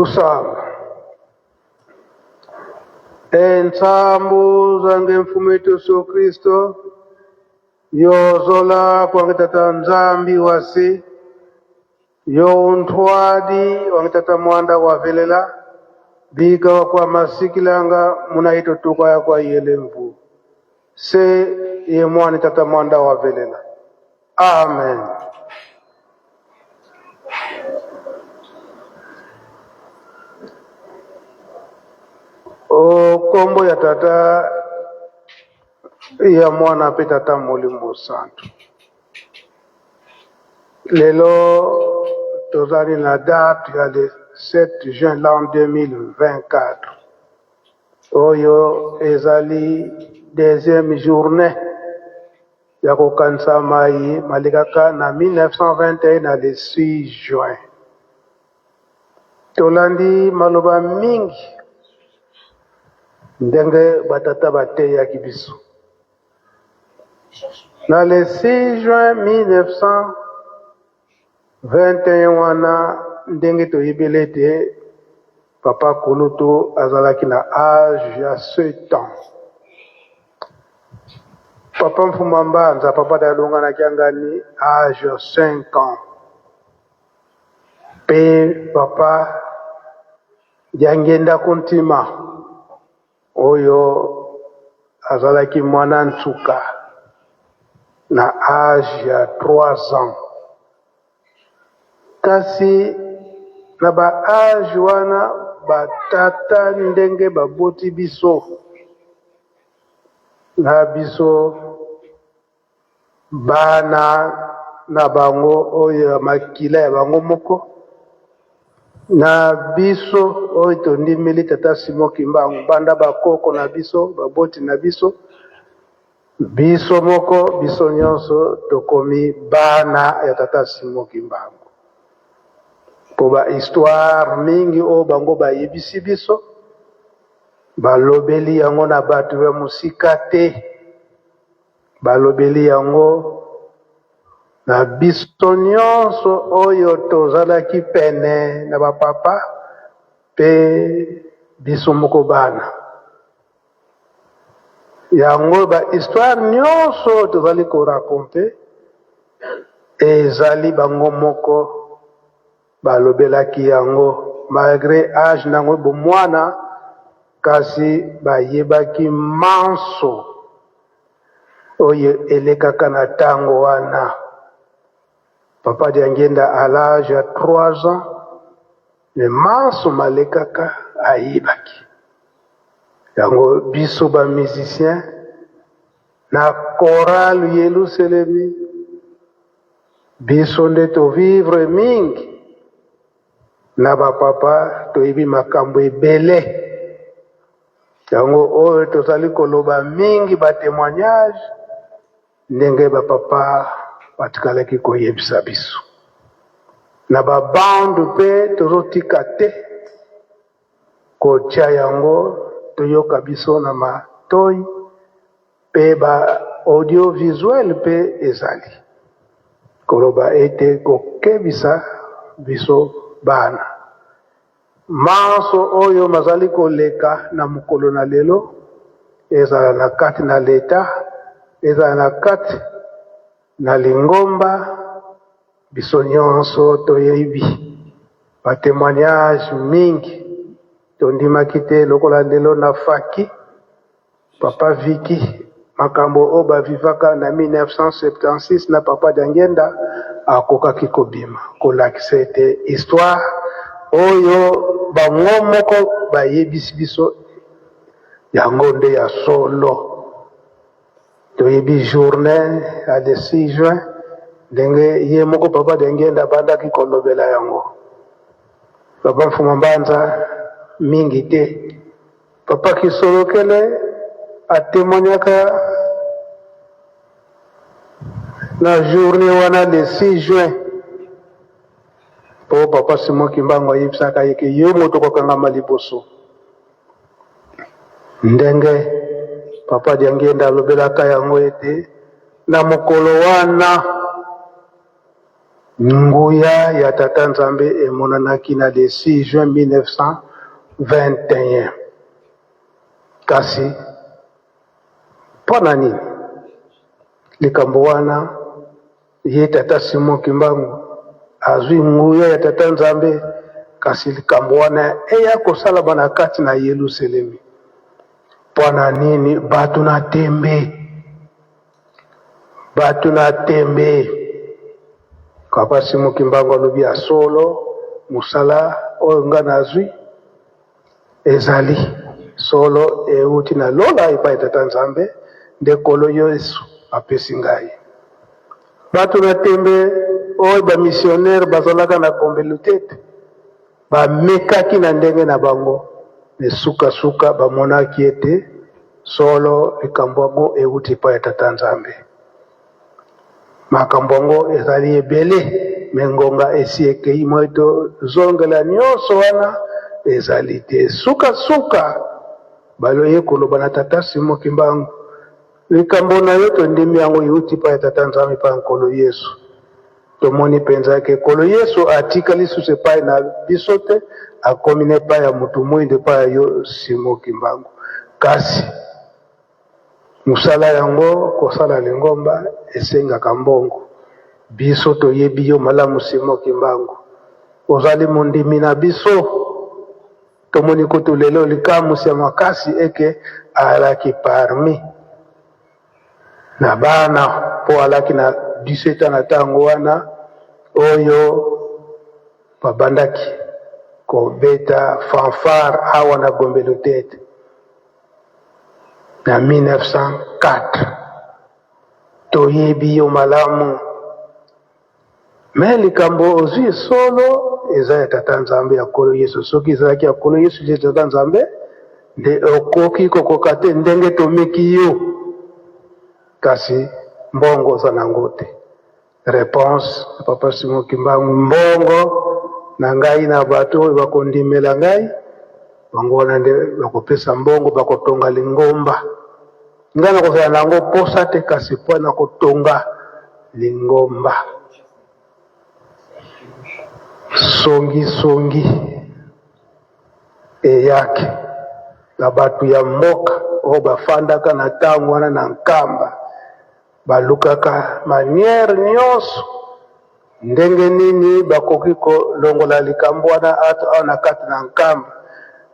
Tusamba. E nsambu zange mfumu wetu Yesu Kristo yozola kwange tata Nzambi wase yo untwadi wange tata mwanda wavelela bika wa kwa masikilanga munaito tuka ya kwa yele mvu se ye mwani tata mwanda wavelela. Amen. O kombo ya tata ya mwana pe tata molimo santu. Lelo tozali na date ya le 7 juin l'an 2024. Oyo ezali deuxième journée ya kokanisa mai malekaka na 1921 na le 6 juin. Tolandi maloba mingi ndenge batata bateyaki biso. Na le 6 juin 1921 wana ndenge toyebeli ete papa Kulutu azalaki na age ya 7 ans. Papa Mfuma Mbanza, papa Dalunga na Kiangani, age ya 5 ans. Pe papa Diangenda Kuntima oyo azalaki mwana nsuka na age ya 3 ans. Kasi na ba age wana batata ndenge baboti biso na biso bana na bango oyo ya makila ya bango moko na biso oyo tondimeli tata Simon Kimbangu banda bakoko na biso baboti na biso biso moko biso nyonso tokomi bana ya tata Simon Kimbangu. Po ba histoire mingi oyo bango bayebisi biso balobeli yango na bato ya mosika te, balobeli yango na biso nyonso oyo tozalaki pene na bapapa pe biso moko bana. Yango ba histoire nyonso tozali koraconte ezali bango moko balobelaki yango malgré âge nango bomwana, kasi bayebaki manso oyo elekaka na tango wana. Papa Diangenda à l'âge ya 3 ans, mais manso malekaka ayebaki yango. Biso ba musicien na chorale Yelusalemi, biso nde tovivre mingi na bapapa, toyebi makambo ebele. Yango oyo tozali koloba mingi ba témoignage ndenge bapapa batikalaki koyebisa biso na babande mpe tozotika te kotia yango toyoka biso na matoi mpe ba audiovisuel mpe ezali koloba ete kokebisa biso bana manso oyo mazali koleka na mokolo na lelo, ezala na kati na leta, ezala na kati na lingomba, biso nyonso toyebi ba témoignage mingi tondimaki te lokola lelo na faki papa Viki makambo oyo bavivaka na 1976 na papa Diangenda akokaki kobima kolakisa ete histoire oyo bango moko bayebisi biso yango nde ya solo. Toyebi journée ya le 6 juin ndenge ye moko papa Diangenda abandaki kolobela yango. Papa Mfuma Mbanza mingi te, papa Kisolokele atémoignaka na journée wana le 6 juin po papa Simon Kimbangu ayebisaka ye ke yo moto kokangama liboso. Ndenge papa Diangenda alobelaka yango ete na mokolo wana Nguya ya Tata Nzambe emonanaki na le 6 juin 1921. Kasi mpo na nini likambo wana? Ye Tata Simon Kimbangu azwi nguya ya Tata Nzambe, kasi likambo wana eya kosalama na kati na Yelusalemi. Mpo na nini bato na tembe? Bato na tembe. Papa Simon Kimbangu alobi ya solo, mosala oyo nga nazwi ezali solo euti na lola epai ya Tata Nzambe, nde Nkolo Yesu apesi ngai. Bato na tembe oyo ba missionnaires bazalaka na Gombe Lutete bamekaki na ndenge na bango, me sukasuka bamonaki ete solo likambo yango euti epai ya Tata Nzambe. Makambo yango ezali ebele, me ngonga esi ekei moi tozongela nyonso wana ezali te. Sukasuka baloye koloba na Tata Simon Kimbangu, likambo na yo tondimi yango euti epai ya Tata Nzambe, epai ya Nkolo Yesu. Tomoni mpenza ke Nkolo Yesu atikali lisusu epai na biso te, akomi na epai ya motu moindo, epai ya yo Simon Kimbangu. Kasi mosala yango, kosala lingomba esengaka mbongo. Biso toyebi yo malamu Simon Kimbangu, ozali mondimi na biso. Tomoni kutu lelo likamwisi ya makasi eke alaki parmi na bana, mpo alaki na 17 ans na ntango wana oyo babandaki kobeta fanfare awa na Gombe Lutete na 1904. Toyebi yo malamu, me likambo ozwi solo eza ya Tata Nzambe, ya Nkolo Yesu. Soki ezalaki ya Nkolo Yesu te, Tata Nzambe nde okoki kokoka te ndenge tomeki yo, kasi mbongo oza nango te. Réponse ya Papa Simon Kimbangu: mbongo na ngai na bato oyo bakondimela ngai, bango wana nde bakopesa mbongo, bakotonga lingomba. Ngai nakozala na yango posa te, kasi mpo na kotonga lingomba. Songi songi eyaki na bato ya mboka oyo bafandaka na ntango wana na Nkamba, balukaka manière nyonso ndenge nini bakoki kolongola likambo wana ato awa na kati na Nkamba.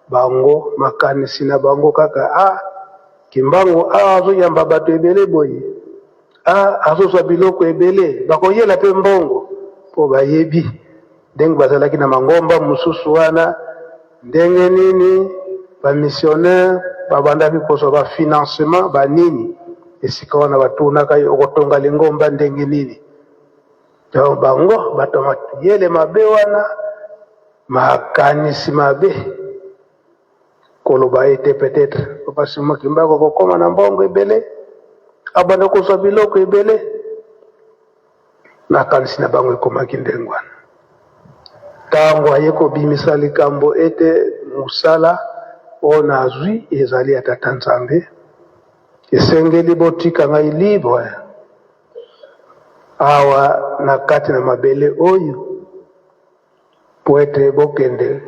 Bango makanisi na bango kaka a Kimbangu awa azoyamba bato ebele boye, a azozwa biloko ebele, bakoyela mpe mbongo, mpo bayebi ndenge bazalaki na mangomba mosusu wana, ndenge nini bamissionnaire babandaki kozwa bafinancement banini. Esika wana batunaka ye: okotonga lingomba ndenge nini? Donc bango bato mayele mabe wana, makanisi mabe, koloba ete peut-être Papa Simon Kimbangu akokóma na mbongo ebele, abanda kozwa biloko ebele. Makanisi na bango ekomaki ndenge wana. Ntango aye kobimisa likambo ete mosala oyo nazwi ezali ya Tata Nzambe, esengeli botika ngai libre awa na kati na mabele oyo, po ete bokende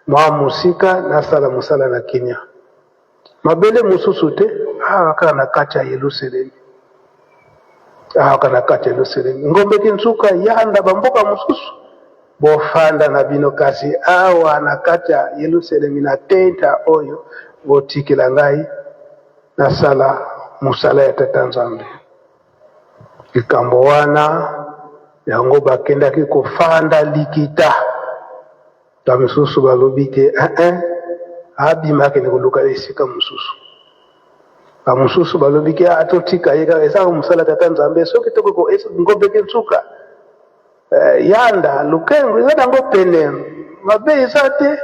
mwa mosika, nasala mosala na kimia. Mabele mosusu te, awa kaka na kati ya Yelusalemi, awa kaka na kati ya Yelusalemi. Ngombe Kinsuka, yanda, bamboka mosusu bofanda na bino, kasi awa na kati ya Yelusalemi, na tenta oyo, botikela ngai nasala mosala ya Tata Nzambe. Likambo wana yango bakendaki kofanda likita. Bamisusu balobi te, eh, abima akende koluka esika mosusu. Bamosusu balobi ke atotika ye kaka, ezaka mosala Tata Nzambe. Soki tokoki Ngombe Kinsuka, yanda Lukengo eza nango pene, mabe eza te.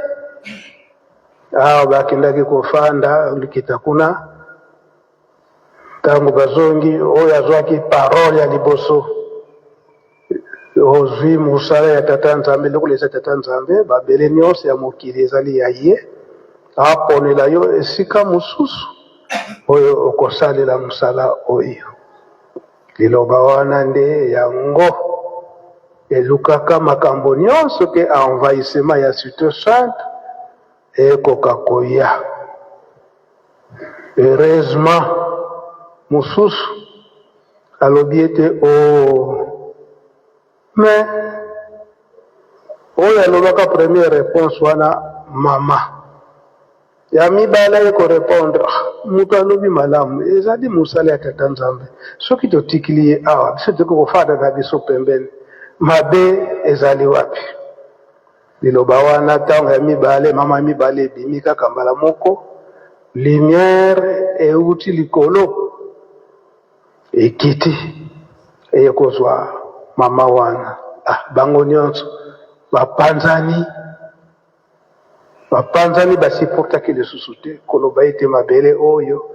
Awa bakendaki kofanda likita kuna. Ntango bazongi, oyo azwaki parole ya liboso: ozwi mosala ya Tata Nzambe, lokola eza Tata Nzambe, babele nyonso ya mokili ezali ya ye, aponela yo esika mosusu oyo okosalela mosala oyo. Liloba wana nde yango. elukaka makambo nyonso ke envahissement ya Cité Sainte ekoka koya. Heureusement mosusu alobi ete o oh, mais oyo alobaka première réponse wana mama ya mibale aye korepondre ah, moto alobi malamu ezali mosala ya tata Nzambe soki totikili ye awa biso tokoki kofanda na biso pembeni mabe ezali wapi Liloba wana ntango ya mibale, mama ya mibale ebimi kaka mbala moko, lumière euti likolo ekiti eye kozwa mama wana. Ah, bango nyonso bapanzani, bapanzani, basupportaki lisusu te koloba ete mabele oyo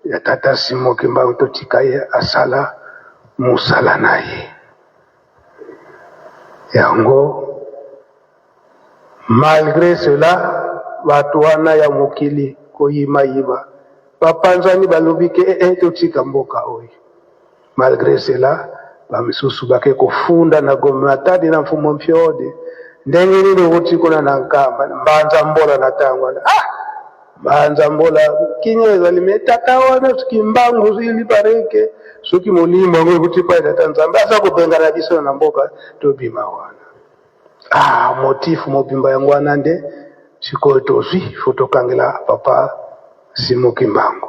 ya tata Simon Kimbangu totika ye asala mosala na ye. Yango malgre cela bato wana ya mokili koyimayiba bapanzani balobi ke eh, eh, totika mboka oyo. Malgre cela bamisusu bake kofunda na Gombe Matadi na Mfumu Mpiode ndenge nini owuti kuna na Nkamba Mbanza Mbola na tango wana ah Mbanza Mbola kimia ezali me tata wana soki mbangu ili pareke soki molimo yango ekuti pa tata Nzambe aza kobengana biso na mboka tobima wana ah motif mobimba yango wana nde sikoyo tozwi fo tokangela papa Simon Kimbangu.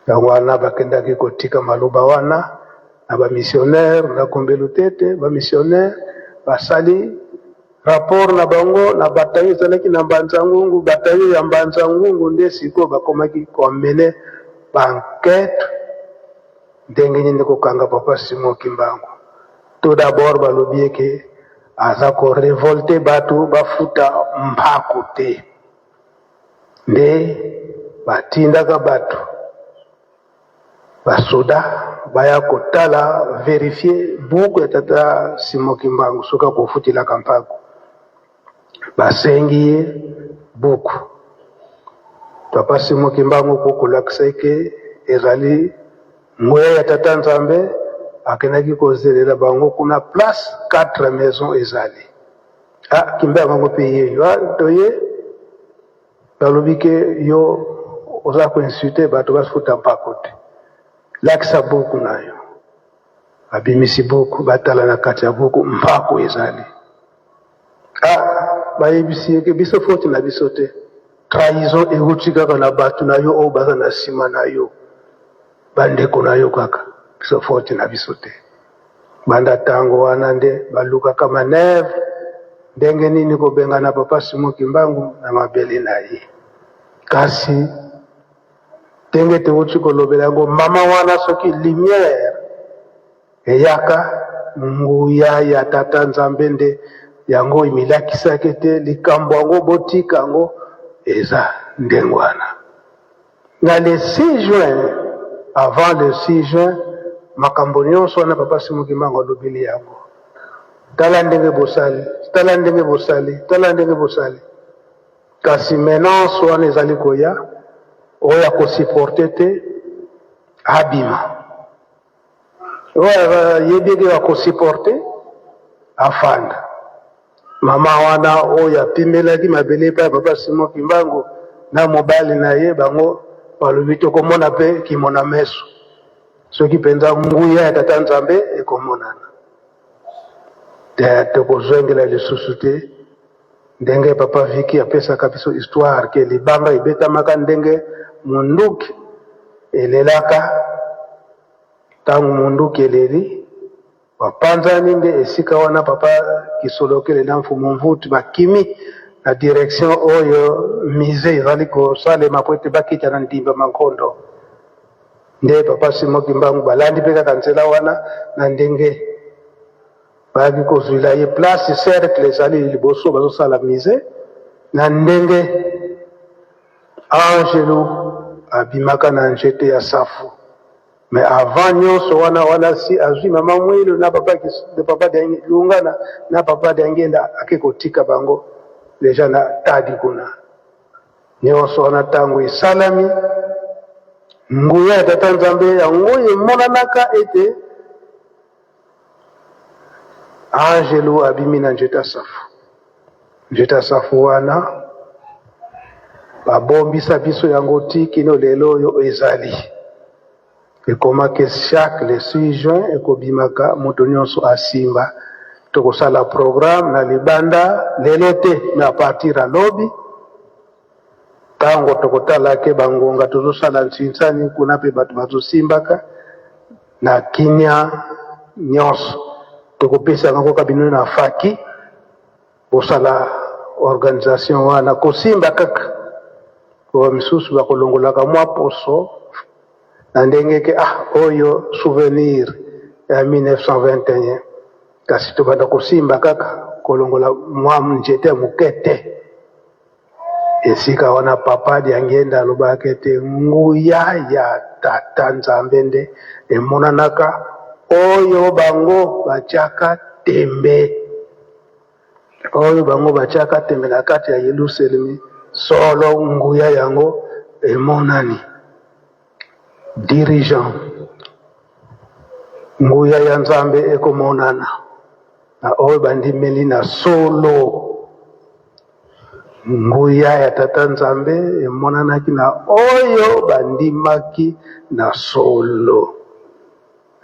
Yango wana bakendaki kotika maloba wana na ba missionnaires na Gombe Lutete. Ba missionnaires basali rapport na bango na bataillon ezalaki na Mbanza Ngungu. Bataillon ya Mbanza Ngungu nde sikoyo bakomaki komene ba enquête ndenge nini kokanga papa Simon Kimbangu. Tout d'abord balobi eke aza ko revolte bato bafuta mpako te. Nde batindaka bato basoda baya kotala verifier buku ya tata Simon Kimbangu soki akofutelaka mpako. Basengi ye buku. Papa Simon Kimbangu ko kolakisa eke ezali nguya ya tata Nzambe, akendaki kozelela bango kuna place 4 maisons ezali. Ah, Kimbangu yango mpe ye yo ah, toye balobi ke yo oza koinsulte bato bafuta mpako te, lakisa buku na yo. Babimisi buku, batala na kati ya buku mpako ezali. Ah, bayebisi ye ke biso foti na biso te, trahison euti kaka na bato na yo oyo baza na nsima na yo, bandeko na yo kaka, biso foti na biso te. Banda tango wana nde balukaka manœuvre ndenge nini kobengana papa Simon Kimbangu na mabele na ye. Kasi ndenge towuti kolobela yango, mama wana soki lumière eyaka, nguya ya tata Nzambe nde yango emilakisaki ete likambo yango botika yango eza ndenge wana. Na le 6 juin, avant le 6 juin, makambo nyonso wana papa Simon Kimbangu alobeli yango. Tala ndenge bosali, tala ndenge bosali, tala ndenge bosali. Kasi menace wana ezali koya, oyo akosupporte te abima. Oyo ayebi ete akosupporte afanda. Mama wana oyo apimelaki mabele epai ya papa Simon Kimbangu na mobali na ye, bango balobi tokomona mpe kimona meso soki mpenza nguya ya tata Nzambe ekomonana te, tokozongela lisusu te ndenge papa Viki apesaka biso histoire ke libanga ebetamaka ndenge munduki elelaka. Ntango munduki eleli bapanzani nde esika wana papa Kisolokele na Mfumu Mvutu bakimi na direction oyo musee ezali kosalema po ete bakita na Ndimba Mankondo. Nde papa Simon Kimbangu balandi mpe kaka nzela wana na ndenge bayaki kozwila ye place cercle ezali liboso bazosala musee na ndenge angelu abimaka na nzete ya safu. Mais avant nyonso wana wana si azwi mama Mwilu na papa de papa Lungana na papa Diangienda ake kotika bango deja na tadi kuna. Nyonso wana ntango esalami, nguya ya Tata Nzambe yango emonanaka ete. Angelu abimi na njete ya safu. Njete ya safu wana babombisa biso yango ti kino lelo oyo ezali. Ekomaki chaque le 6 juin ekobimaka moto nyonso asimba. Tokosala programme na libanda lelo te mais à partir ya lobi ntango tokotala ke bangonga tozosala nsinsani kuna mpe bato bazosimbaka na kimia nyonso tokopesa yango kaka bino na faki bosala organisation wana kosimba kaka po misusu bakolongolaka mwa poso na ndenge ke ah oyo souvenir ya 1921 kasi tobanda kosimba kaka kolongola mwa nzete ya moke te. Esika wana Papa Diangienda alobaka ete nguya ya Tata Nzambe nde emonanaka oyo bango batiaka tembe, oyo bango batiaka tembe na kati ya Yelusalemi, solo nguya yango emonani. Dirigeant, nguya ya Nzambe ekomonana na oyo bandimeli na solo. Nguya ya Tata Nzambe emonanaki na oyo bandimaki na solo.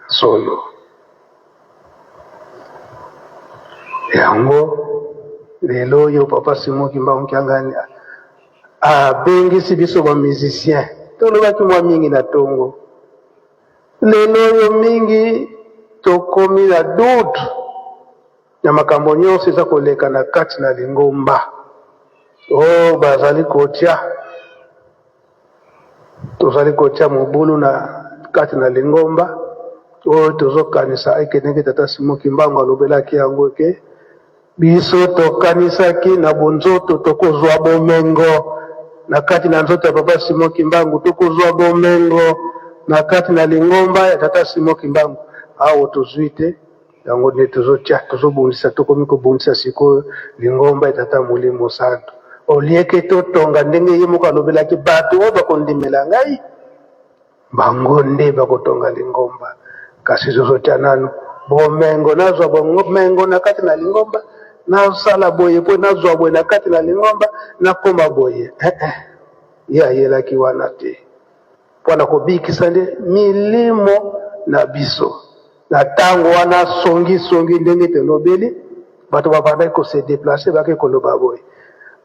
Solo. Yango lelo oyo Papa Simon Kimbangu Kiangani abengisi biso ba musiciens, tolobaki mwa mingi na tongo. Lelo oyo mingi tokomi na doute na makambo nyonso eza koleka na kati na lingomba. Oh, bazali kotia, tozali kotia mobulu na kati na lingomba oyo tozokanisa eke ndenge Tata Simon Kimbangu alobelaki yango eke biso tokanisaki na bonzoto tokozwa bomengo na kati na nzoto ya Papa Simon Kimbangu, tokozwa bomengo na kati na lingomba ya Tata Simon Kimbangu. Awa tozwi te, yango nde tozotia, tozobundisa, tokomi kobundisa sikoyo lingomba ya Tata Molimo Santo. Olieke totonga ndenge ye moko alobelaki bato oyo bakondimela ngai, bango nde bakotonga lingomba. Kasi tozotia nanu bomengo, nazwa bomengo na kati na lingomba, nasala boye mpo nazwa boye na kati na lingomba, nakoma boye. Eh, eh. Ye ayelaki wana te mpo na kobikisa nde milimo na biso. Na ntango wana songisongi ndenge tolobeli, bato babandaki ko se déplacer bake koloba boye,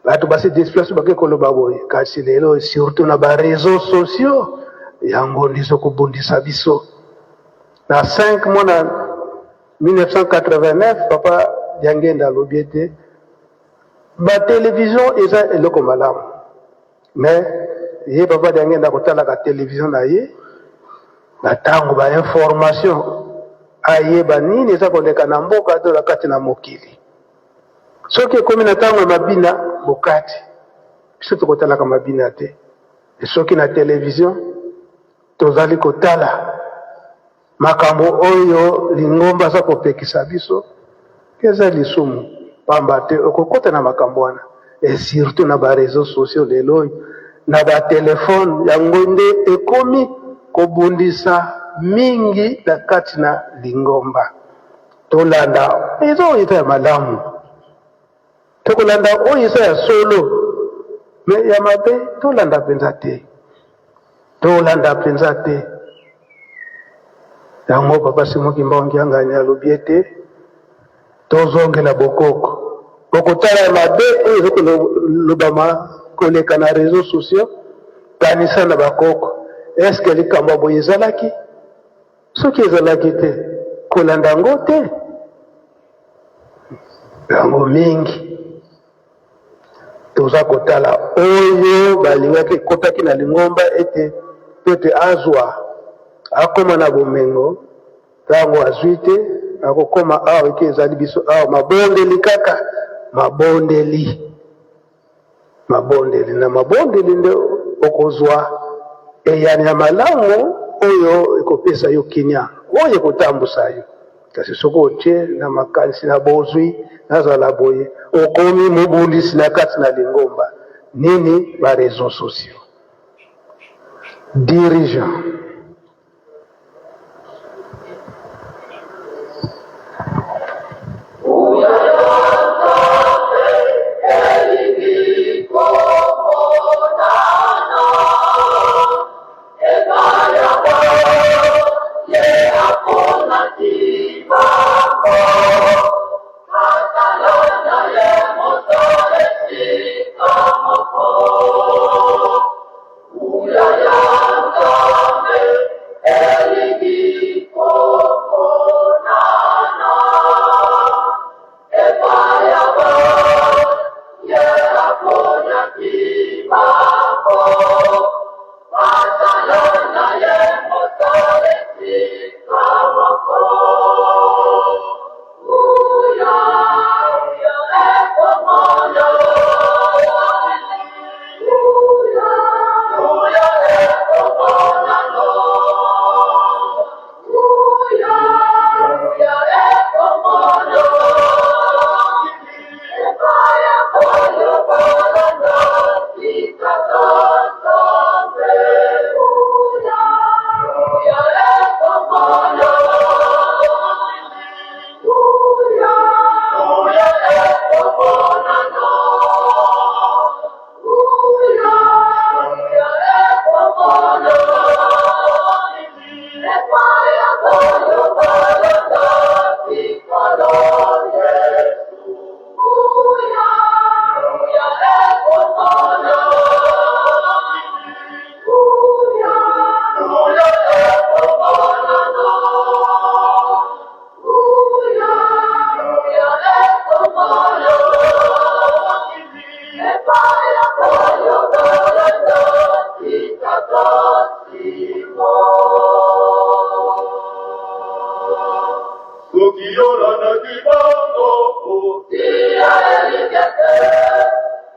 bato ba se déplacer bake koloba boye. Kasi lelo surtout na ba réseaux sociaux yango nde ezokobundisa biso. Na 5 mois na 1989 Papa Diangenda alobi ete ba television eza eloko malamu, mais ye Papa Diangenda akotalaka television na ye na ntango ba information ayeba nini eza koleka na mboka to na kati na mokili. Soki ekomi na ntango ya mabina bokati, biso tokotalaka mabina te. Soki na television tozali kotala makambo oyo lingomba aza kopekisa biso, eza lisumu, pamba te okokota na makambo wana. Et surtout na ba réseaux sociaux lelo oyo na ba telefone, yango nde ekomi kobundisa mingi na kati na lingomba. Tolanda eza oyo eza ya malamu, tokolanda oyo eza ya solo, me ya mabe tolanda mpenza te, tolanda mpenza te. Yango Papa Simon Kimbangu Kiangani alobi ete tozongela bokoko. Bokotala ya mabe oyo eza kolobama koleka na réseaux sociaux, kanisa na bakoko. Eske likambo ya boye ezalaki? Soki ezalaki te, kolanda yango te. Yango mingi toza kotala oyo balingaki ekotaki na lingomba ete po ete azwa akoma na bomengo, ntango azwi te akokoma awa eke ezali biso awa mabondeli kaka mabondeli mabondeli na mabondeli nde okozwa eyano ya malamu oyo ekopesa yo kimia, oyo ekotambusa yo. Kasi soki otie na makanisi na bozwi nazala boye, okomi mobundisi na kati na lingomba. Nini ba réseaux sociaux? Dirigeant, Yolandaki bango. Tia elikya te,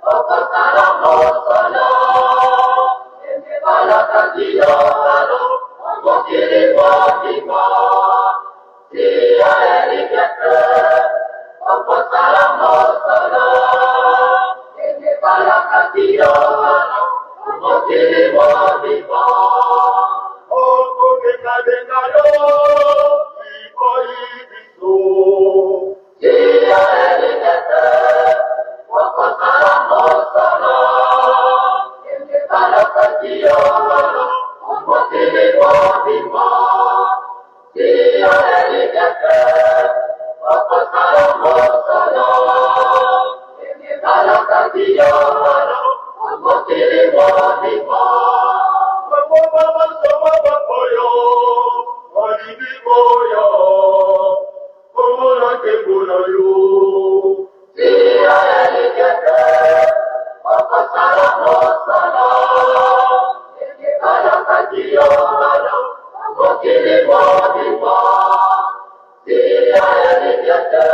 okosala mosolo, ete balakaki yo balo mokili mobimba. Tia elikya te, okosala mosolo, ete balakaki yo balo mokili mobimba. Okobengabenga yo lipai biso. Tia elikya te, okosala mosolo, ete balakaki yo balo mokili mobimba. Tia elikya te, okosala mosolo, ete balakaki yo balo mokili mobimba. Bango bamasoma bakoyo balingi koya komona nkembo na yo. Tia elikya te, okosala mosolo, ete balakaki yo balo mokili mobimba. Tia elikya te,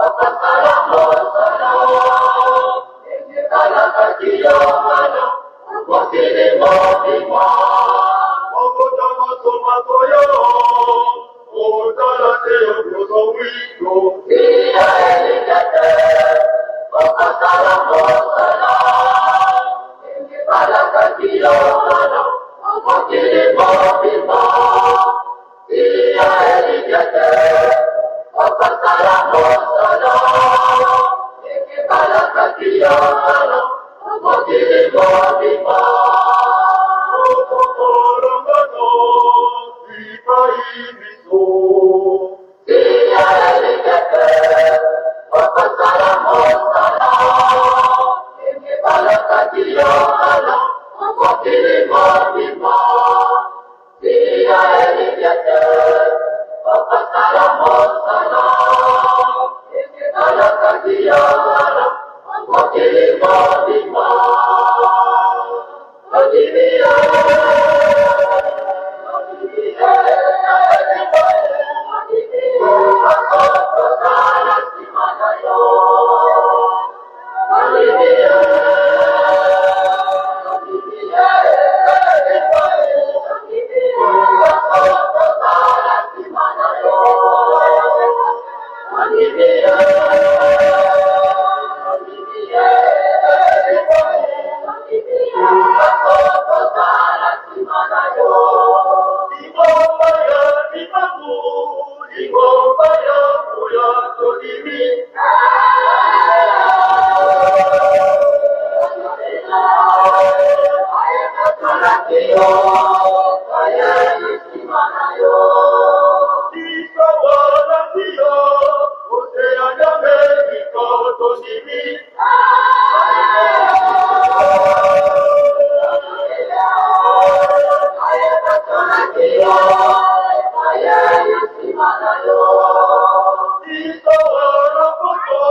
okosala mosolo, ete balakaki yo balo mokili mobimba. Mabota masoma koyo kotala te yokoso windo. Tia elikya te, okosala mosolo, ete balakaki yo balo mokili mobimba. Tia elikya te, okosala mosolo, ete balakaki yo balo mokili mobimba. Okokolongano lipai biso. Tia elikya te, okosala mosolo, ete balakaki yo balo mokili mobimba. Tia elikya te, okosala mosolo, ete balakaki yo balo mokili mobimba. Tondimi yo, tondimi yo, tondimi yo, tozala nsima na yo. Tondimi yo, tondimi yo, tondimi yo, tozala nsima na yo. Tondimi yo, tondimi yo, tondimi yo, tozala nsima na yo. Lingomba ya Kimbangu, lingomba ya nguya tondimi. Biso balandi yo, oteya Nzambe liko tondimi. Biso wana poto,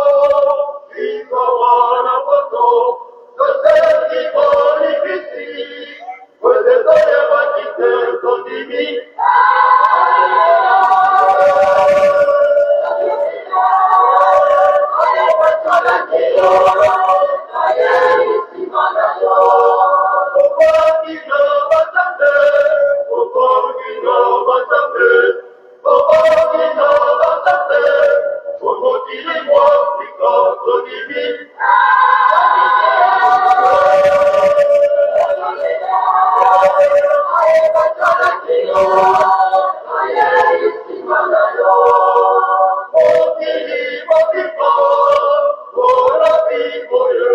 biso wana poto, tosengi bolimbisi, po ete toyebaki te tondimi. Okongi na Banzambe, okongi na Banzambe, okongi na Banzambe, omokili mwa Afrika tondimi. Mokili mobimba, olobi boye,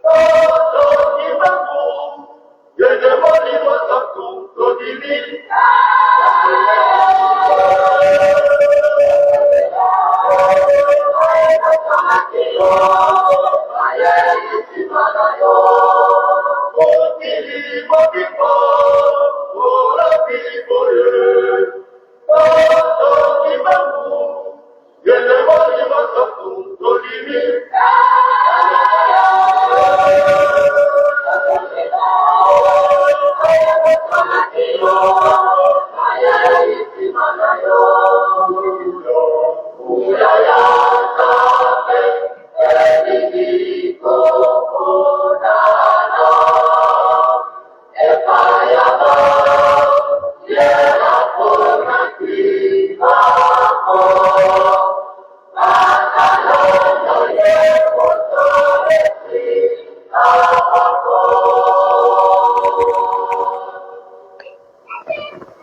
Tata Kimbangu, yende molimo santu tondimi.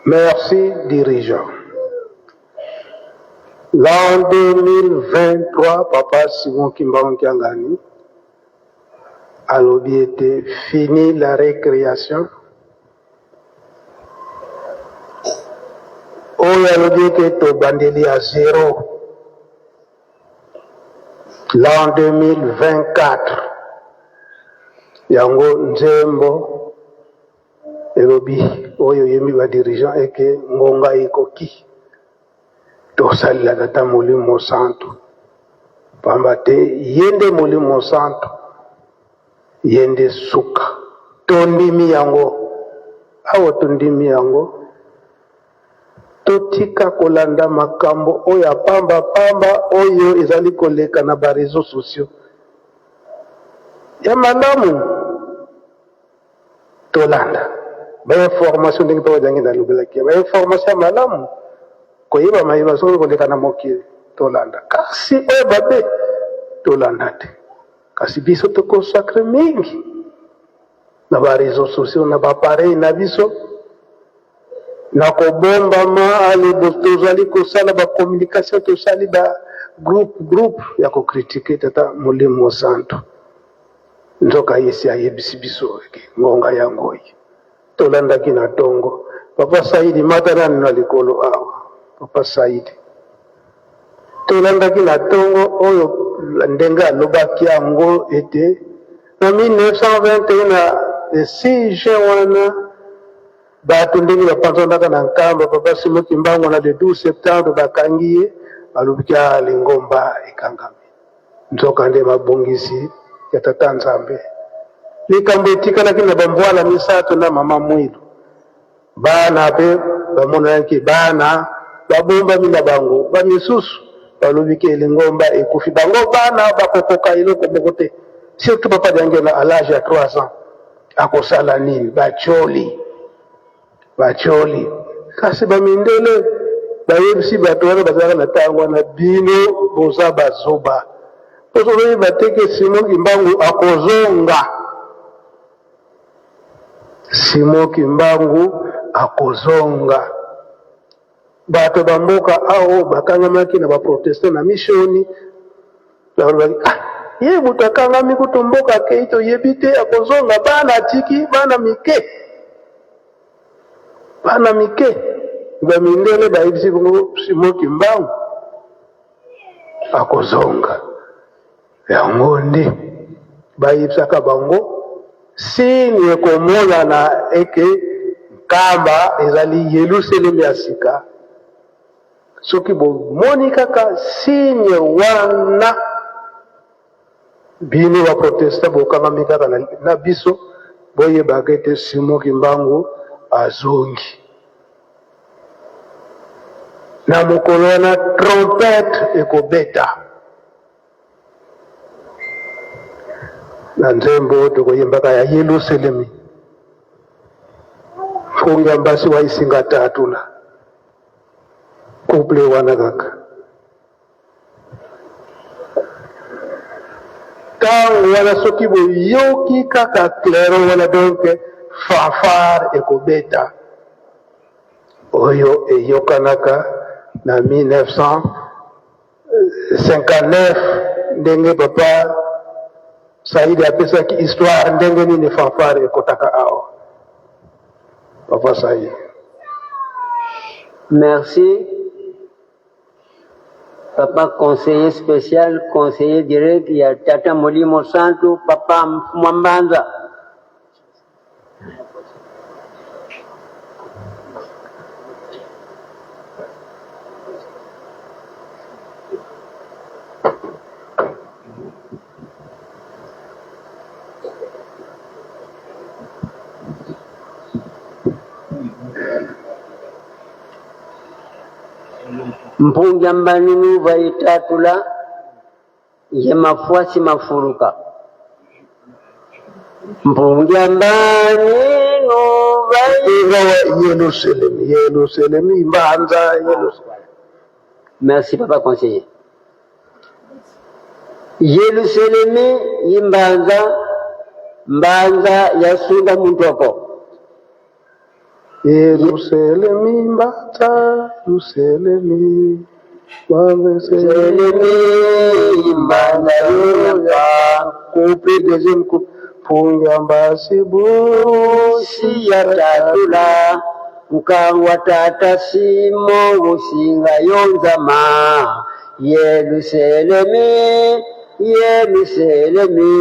Merci dirigeant. L'an 2023, papa Simon Kimbangu Kiangani alobi ete fini la récréation. Oyo alobi ete tobandeli ya zero. L'an 2024, yango nzembo elobi oyo oyembi ba dirigeant eke ngonga ekoki tosalela tata molimo santu pamba te ye nde molimo santu ye nde suka tondimi yango awa tondimi yango totika kolanda makambo oyo ya pamba pamba oyo ezali koleka na ba reseaux sociaux ya malamu Tolanda ba information ndenge papa Diangienda alobelaki ba information ya malamu koyeba mayeba soki koleka na mokili tolanda kasi oyo babe tolanda te kasi biso to consacre mingi na ba réseaux sociaux na ba appareil na biso na kobombama ale tozali kosala ba communication tosali ba groupe groupe ya kokritike tata molimo santu Nzoka ye esi ayebisi biso ke ngonga yango oyo. Tolandaki na tongo. Papa Saidi mata nanu na likolo awa. Papa Saidi. Tolandaki na tongo oyo ndenge alobaki yango ete na 1921 na le 6 juin wana bato ndenge bapanzanaka na Nkamba, Papa Simon Kimbangu na le 12 septembre bakangi ye, balobiki ah lingomba ekangami. Nzokande mabongisi ya Tata Nzambe. Likambo etikalaki na bambwala misato na mama Mwilu. Bana pe bamonanaki bana babombami na bango. Bamisusu balobi ke lingomba ekufi. Bango bana bakokoka eloko moko te. Surtout papa Diangienda à l'age ya 3 ans akosala nini? Batioli. Batioli. Kasi ba mindele bayebisi bato wana bazalaka na tango wana, bino boza bazoba, bozoyeba te ke Simon Kimbangu akozonga. Simon Kimbangu akozonga. Bato ba mboka awo bakangamaki na ba protestants na missioni, balobaki ah, ye moto akangami kutu mboka akei toyebi te akozonga, bana atiki bana mike, bana mike. Ba mindele bayebisi bongo Simon Kimbangu akozonga. Yango nde bayebisaka bango signe ekomonana eke Nkamba ezali Yelusalemi ya sika. Soki bomoni kaka signe wana, bino ba protestant bokangami kaka na, na biso, boyebaka ete Simon Kimbangu azongi. Na mokolo wana trompette ekobeta. Na nzembo tokoyembaka ya Yelusalemi, mfungi ya mbasi wa isinga tatula couple wana kaka ntango wana soki boyoki kaka clairon wana donc fanfare ekobeta oyo eyokanaka na 1900 59 ndenge papa Saidi apesaki histoire ndenge nini fanfare ekotaka awa. Papa Saidi. Merci papa conseiller spécial, conseiller direct ya Tata Molimo Santu, papa Mwambanza. Mpunga mbanunu vaitatula ye mafuasi mafuluka mpunga mbaninu vai Inga wa Yerusalemu, Yerusalemu imbanza Yerusalemu. Merci papa conseiller. Yelusalemi imbanza mbanza yasunda muntoko. Yerusalemi mbata Yerusalemi Selemi mbanda yoyamba coupe deuxième coupe punga mbasi busi ya tatula nkangwa tata simo businga yonzama Yerusalemi Yerusalemi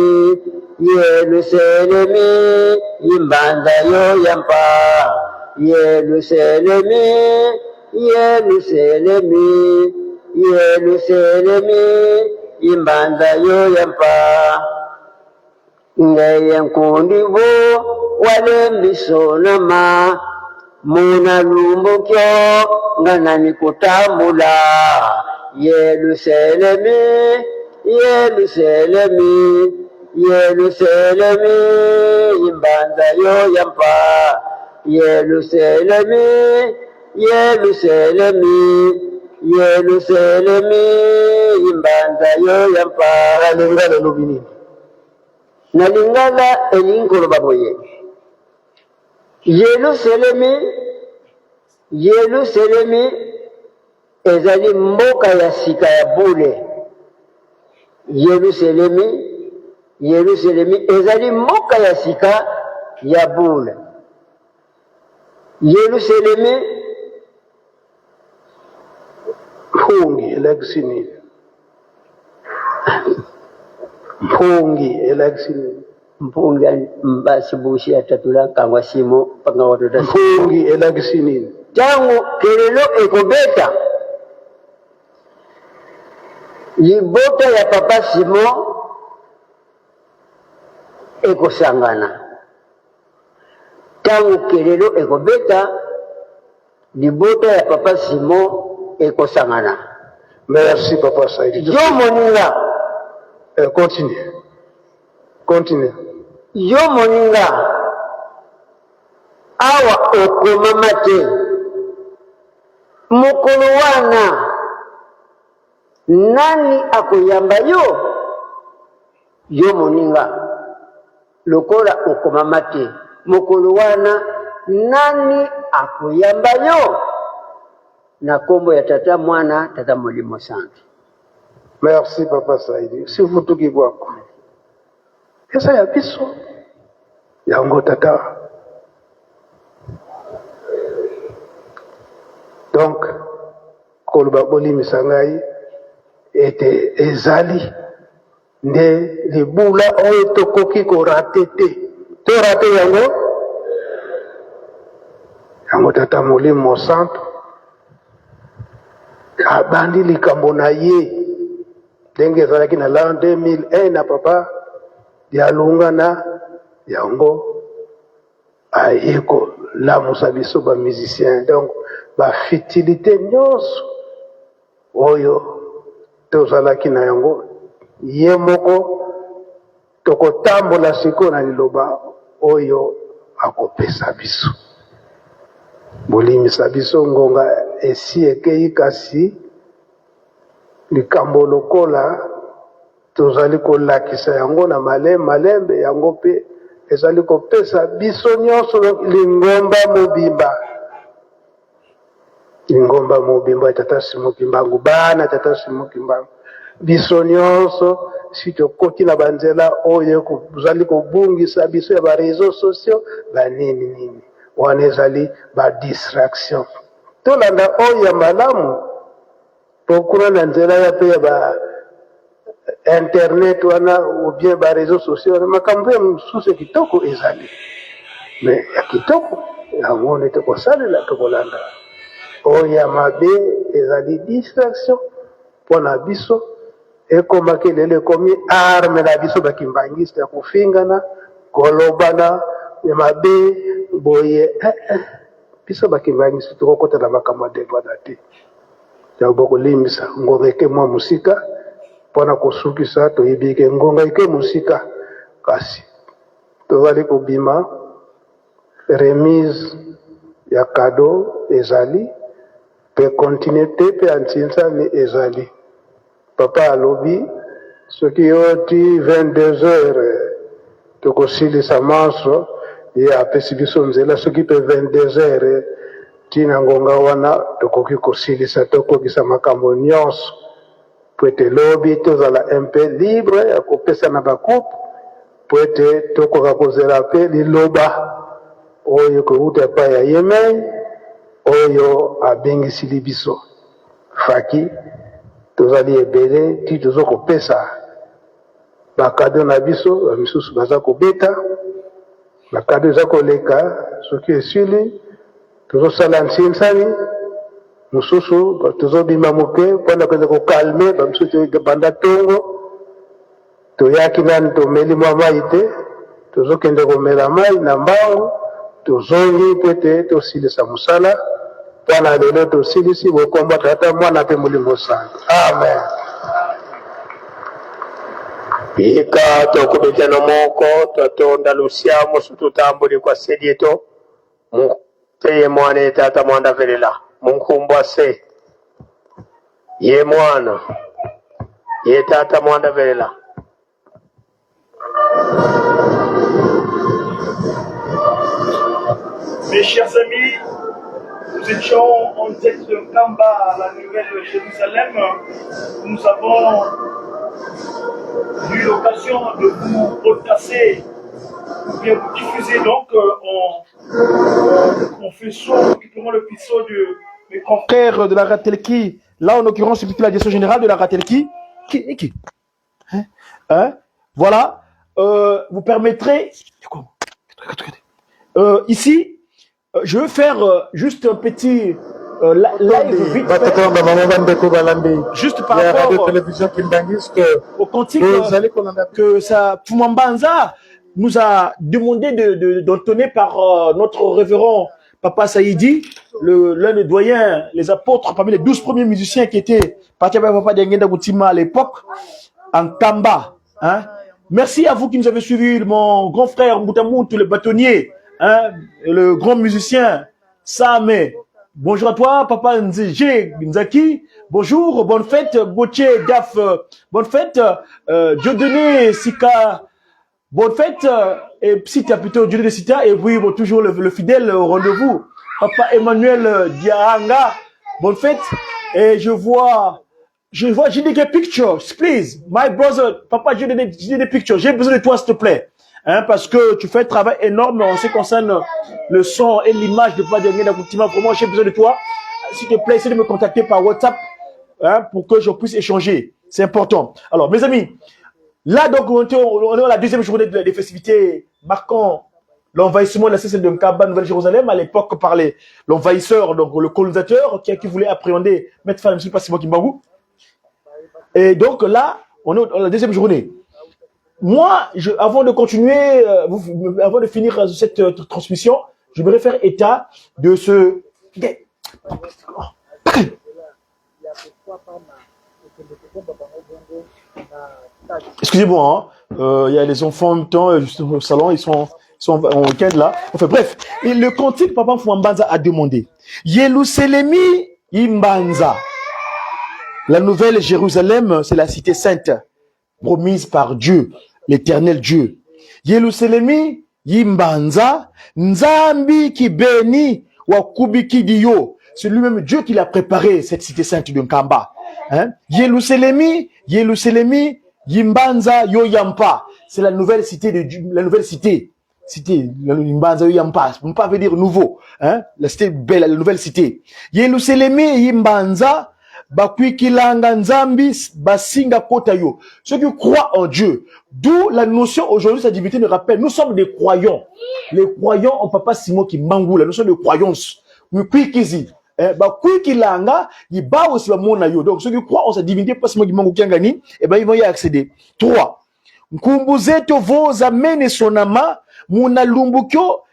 Yerusalemi imbanza yoyampa Yerusalemi Yerusalemi Yerusalemi imbanza yoyampa ngeye nkundivo walembisonama muna lumbukyo nga nani kutambula Yerusalemi Yerusalemi Yerusalemi imbanza yoyampa Yerusalemi Yerusalemi Yerusalemi imbanza yoyampa Na lingala elobi nini? Na lingala elingi koloba boye, Yelusalemi, Yelusalemi ezali mboka ya sika ya bule. Yelusalemi, Yelusalemi ezali mboka ya sika ya bule. Yelusalemi Mpungi elakisi nini? Mpungi elakisi nini? Mpungi mbasi bushi ya tatula kangwa simo panga watota. Mpungi elakisi nini? Tango kelelo ekobeta libota ya papa Simon ekosangana. Tango kelelo ekobeta libota ya papa Simon ekosangana. Merci papa Saidi. Yo moninga. Continue. Continue. Yo moninga. Awa okomama te. Mokolo wana nani akoyamba yo? Yo moninga, lokola okomama te, mokolo wana nani akoyamba yo? Na kombo ya Tata, Mwana, Tata Molimo Santu. Merci papa Saidi. Sifutuki bwako. Eza ya biso. Yango tata. Donc koloba bolimisa ngai ete ezali nde libula oyo tokoki korate te. Torate yango yango tata Molimo Mosantu abandi likambo na ye ndenge ezalaki na l'an 2001 na papa Dialunga na yango aye kolamusa biso ba musiciens donc ba futilité nyonso oyo tozalaki na yango ye moko tokotambola sikoyo na liloba oyo akopesa biso. Bolimbisa biso ngonga esi ekei kasi likambo lokola tozali kolakisa yango na malembe malembe yango mpe ezali kopesa biso nyonso lingomba mobimba. Lingomba mobimba ya Tata Simon Kimbangu, bana Tata Simon Kimbangu, biso nyonso si tokoti na banzela oyo ezali kobungisa biso ya ba réseaux sociaux ba nini nini, wana ezali ba distraction. Tolanda oyo ya malamu po kuna na nzela ya pe ya ba internet wana ou bien ba réseaux sociaux wana makambo ya mosusu ya kitoko ezali, mais ya kitoko yango nde tokosalela, tokolanda. Oyo ya mabe ezali distraction mpo na biso, ekomaki lelo ekomi arme na biso bakimbangiste ya kofingana, kolobana ya mabe boye. Biso bakimbangiste tokokota na makambo ya ndenge wana te. Yango bokolimbisa ngonga eke mwa mosika mpo na kosukisa, toyebi eke ngonga eke mosika, kasi tozali kobima remise ya cadeau ezali pe continuité pe ya ntinsani ezali. Papa alobi soki yo ti 22 heures tokosilisa manso. Ye apesi biso nzela soki mpe 22 heures ti na ngonga wana tokoki kosilisa tokokisa makambo nyonso mpo ete lobi tozala un peu libre ya kopesana ba coupe mpo ete tokoka kozela mpe liloba oyo ekowuta epai ya yemei oyo abengisili biso. Faki tozali ebele ti tozo kopesa ba cadeau na biso, ba misusu baza kobeta ba cadeau eza koleka, soki esili tozosala nsinsani mosusu tozobima moke mpona kende kokalme ba misusu. Banda tongo toyaki nani tomeli mwa mai te, tozokende komela mai na mbangu, tozongi mpo ete tosilisa mosala mpona lelo. Tosilisi bokomba Tata, Mwana mpe Molimo Santo. Amen. Bika tokubitana moko totonda lusia musu tutambuli kwa sedieto muteye mwana ye tata mwanda velela munkumbwa se ye mwana ye tata mwanda velela. Mes chers amis, nous étions en direct de Nkamba à la Nouvelle-Jérusalem. Nous avons eu l'occasion de vous retracer ou bien vous diffuser donc en, en faisant récupérant le faisceau de mes confrères de la Ratelki. Là, en l'occurrence, c'est plutôt la direction générale de la Ratelki. Qui, qui hein? Hein? Voilà. Vous permettrez... Ici, je veux faire juste un petit live vite fait, juste par rapport au cantique que ça Fumambanza nous a demandé d'entonner par notre révérend Papa Saïdi, l'un des doyens, les apôtres, parmi les 12 premiers musiciens qui étaient partis avec Papa Diangienda Kuntima à l'époque, en Kamba. Hein. Merci à vous qui nous avez suivis, mon grand frère Mboutamoutou, le bâtonnier, hein, le grand musicien Same. Bonjour à toi, Papa Nzije Nzaki. Bonjour, bonne fête, Gauthier Gaf. Bonne fête, Dieudonné Sika. Bonne fête, et Sita plutôt, Dieudonné Sita. Et puis, bon, toujours le fidèle au rendez-vous, Papa Emmanuel Diaranga. Bonne fête. Et je vois JDK Pictures, please, my brother, Papa JDK, JDK Pictures, j'ai besoin de toi, s'il te plaît. Hein, parce que tu fais un travail énorme en ce qui concerne le son et l'image de Papa Diangienda Kuntima. Vraiment, j'ai besoin de toi. S'il te plaît, essaie de me contacter par WhatsApp, hein, pour que je puisse échanger. C'est important. Alors, mes amis, là, donc, on est dans la deuxième journée des festivités marquant l'envahissement de la cité de Nkamba, Nouvelle-Jérusalem, à l'époque par l'envahisseur, donc le colonisateur qui voulait appréhender, mettre fin à M. Simon Kimbangu. Et donc là, on est dans la deuxième journée. Moi, avant de continuer, avant de finir cette transmission, je voudrais faire état de ce... Excusez-moi, hein. Il y a les enfants en même temps, juste au salon, ils sont en week-end là. Enfin bref, et le cantique Papa Fouambanza a demandé. Yelusalemi Imbanza. La nouvelle Jérusalem, c'est la cité sainte, promise par Dieu, l'éternel Dieu. Yelusalemi Imbanza, Nzambi qui bénit, Wakubi qui dit yo. C'est lui-même Dieu qui l'a préparé, cette cité sainte de Nkamba. Hein? Yelusalemi, Yelusalemi, Yimbanza, Yoyampa. C'est la nouvelle cité de Dieu, la nouvelle cité. Cité, Yimbanza, Yoyampa. Mpa veut dire nouveau. Hein? La cité belle, la nouvelle cité. Yelusalemi, Yimbanza, Bakwikilanga, Nzambi, Basinga, Kotayo. Ceux qui croient en Dieu. D'où la notion aujourd'hui, sa divinité nous rappelle, nous sommes des croyants. Les croyants en Papa Simon Kimbangu, la notion de croyance. Mukwikizi. Bakwikilanga, Yiba aussi ba mona yo. Donc ceux qui croient en sa divinité, Papa Simon Kimbangu Kiangani, eh ben ils vont y accéder. 3. Nkumbuzeto voza mene sonama, muna lumbukyo,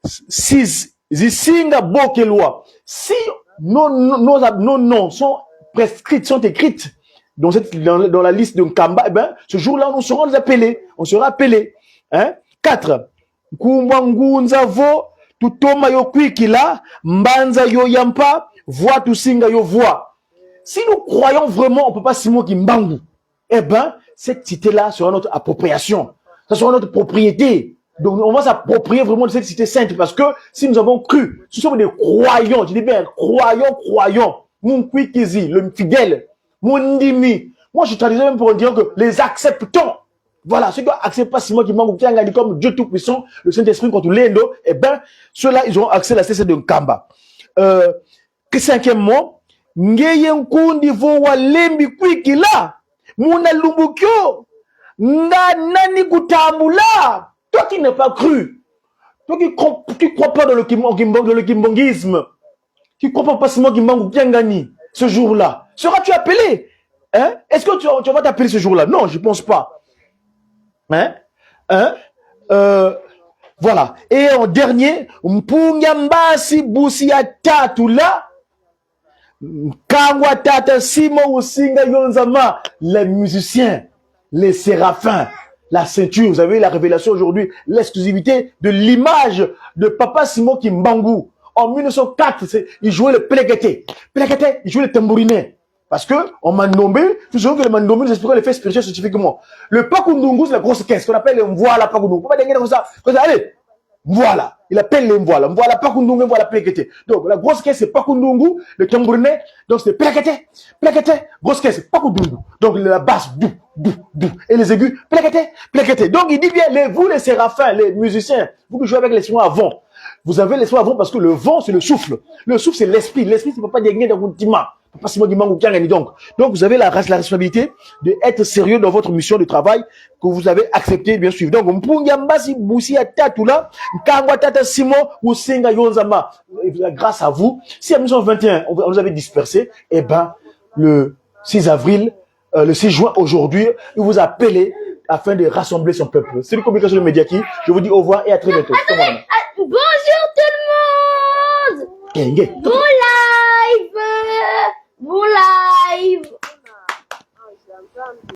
6. Zisinga bokelwa. Si nos noms sont prescrits, sont écrites dans la liste de Nkamba, eh ben, ce jour-là, nous serons appelés. On sera appelés. Hein? 4. Nkumbwa ngunza vo, tutoma yo kwikila, mbanza yo yampa, voix tusinga yo voix. Si nous croyons vraiment, on peut pas Simon Kimbangu, eh ben, cette cité-là sera notre appropriation. Ça sera notre propriété. Donc, on va s'approprier vraiment de cette cité sainte parce que si nous avons cru, nous sommes des croyants, je dis bien croyants, croyants, Munkwikizi, le fidèle, Mundimi. Moi, je traduisais même pour dire que les acceptons. Voilà, ceux qui acceptent pas Simon Kimbangu Kiangani comme Dieu Tout-Puissant, le Saint-Esprit contre l'Endo, eh ben, ceux-là, ils auront accès à la cité de Nkamba. Cinquièmement, Ngeye Nkundi vo walembi kwikila, Muna Lumbukyo, Nga nani kutambula. Toi qui n'as pas cru, toi qui ne crois pas dans le, dans le kimbongisme, qui ne crois pas Simon Kimbangu Kiangani, ce jour-là, seras-tu appelé? Hein? Est-ce que tu, tu vas t'appeler ce jour-là? Non, je pense pas. Hein? Hein? Voilà. Et en dernier, Mpunga Mbasi Busia Tatula, Kangwa Tata Simon Usinga Yonzama, les musiciens, les séraphins, la ceinture. Vous avez la révélation aujourd'hui, l'exclusivité de l'image de Papa Simon Kimbangu. En 1904, il jouait le plekete. Plekete, il jouait le tambourinet. Parce que, on m'a nommé, tout ce que le mandombe, nous expliquons les faits spirituels scientifiquement. Le pakundungu, c'est la grosse caisse, qu'on appelle le mvoila pakundungu. Pourquoi comme ça? Comme ça, allez, voilà. Il appelle les mvoila. Mvoila pakundungu, mvoila plekete. Donc, la grosse caisse, c'est pakundungu, le tambourinet. Donc, c'est plekete, plekete, grosse caisse, pakundungu. Donc, la basse, dou, dou, dou. Et les aigus, plekete, plekete. Donc, il dit bien, les, vous, les séraphins, les musiciens, vous qui jouez avec les sons avant. Vous avez les sons avant parce que le vent, c'est le souffle. Le souffle, c'est l'esprit. L'esprit, c'est pas des d'un Papa Simon Kimbangu Kiangani. Donc, donc, vous avez la, la responsabilité d'être sérieux dans votre mission de travail que vous avez accepté de bien suivre. Donc, Mpunga Mbasi Busia Tatula, Nkangwa Tata Simon, Usenga Yonzama. Grâce à vous, si en 1921, on vous avait dispersé, eh ben, le 6 avril, le 6 juin aujourd'hui, il vous a appelé afin de rassembler son peuple. C'est une communication de Mediaki. Je vous dis au revoir et à très bientôt. Attendez, ah, bonjour tout le monde. Bonjour.